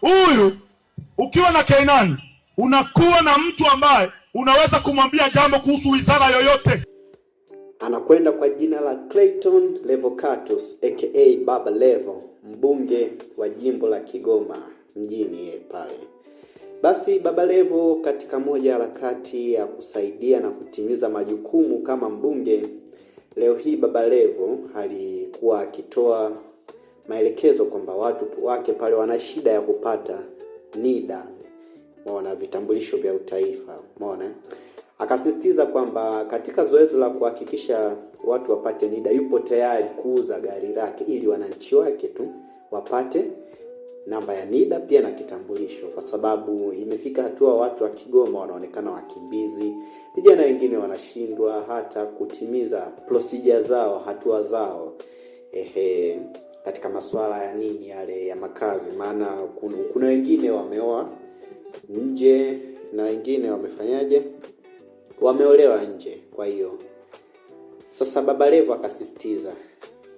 Huyu ukiwa na Keinani unakuwa na mtu ambaye unaweza kumwambia jambo kuhusu wizara yoyote. Anakwenda kwa jina la Clayton Levocatus aka Baba Levo, mbunge wa jimbo la Kigoma mjini pale. Basi Baba Levo katika moja harakati ya kusaidia na kutimiza majukumu kama mbunge, leo hii Baba Levo alikuwa akitoa maelekezo kwamba watu wake pale wana shida ya kupata NIDA, wana vitambulisho vya utaifa, umeona. Akasisitiza kwamba katika zoezi la kuhakikisha watu wapate NIDA yupo tayari kuuza gari lake ili wananchi wake tu wapate namba ya NIDA pia na kitambulisho, kwa sababu imefika hatua watu wa Kigoma wanaonekana wakimbizi, vijana wengine wanashindwa hata kutimiza procedure zao, hatua zao katika masuala ya nini yale ya makazi. Maana kuna wengine wameoa nje na wengine wamefanyaje, wameolewa nje. Kwa hiyo sasa Baba Levo akasisitiza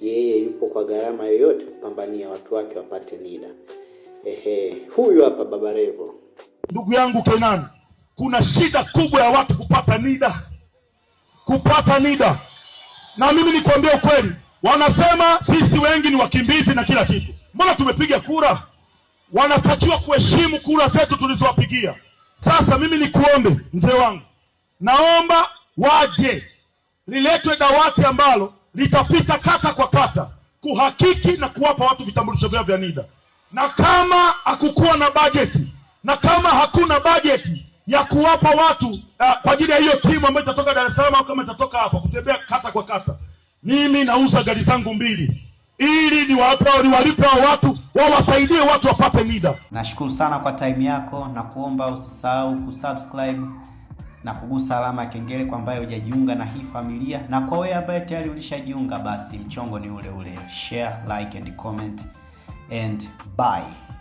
yeye yupo kwa gharama yoyote kupambania watu wake wapate NIDA. Huyu hapa Baba Levo. Ndugu yangu Kenani, kuna shida kubwa ya watu kupata NIDA. Kupata NIDA. Na mimi nikwambie ukweli, wanasema sisi wengi ni wakimbizi na kila kitu. Mbona tumepiga kura? Wanatakiwa kuheshimu kura zetu tulizowapigia. Sasa mimi nikuombe mzee wangu, naomba waje liletwe dawati ambalo litapita kata kwa kata kuhakiki na kuwapa watu vitambulisho vyao vya NIDA. Na kama hakukuwa na bajeti, na kama hakuna bajeti ya kuwapa watu kwa ajili ya hiyo timu ambayo itatoka Dar es Salaam au kama itatoka hapa kutembea kata kwa kata, mimi nauza gari zangu mbili ili niwalipe hao watu, wawasaidie watu wapate NIDA. Nashukuru sana kwa time yako na kuomba usisahau kusubscribe na kugusa alama ya kengele kwa ambaye hujajiunga na hii familia, na kwa wewe ambaye tayari ulishajiunga, basi mchongo ni ule ule: share, like and comment and bye.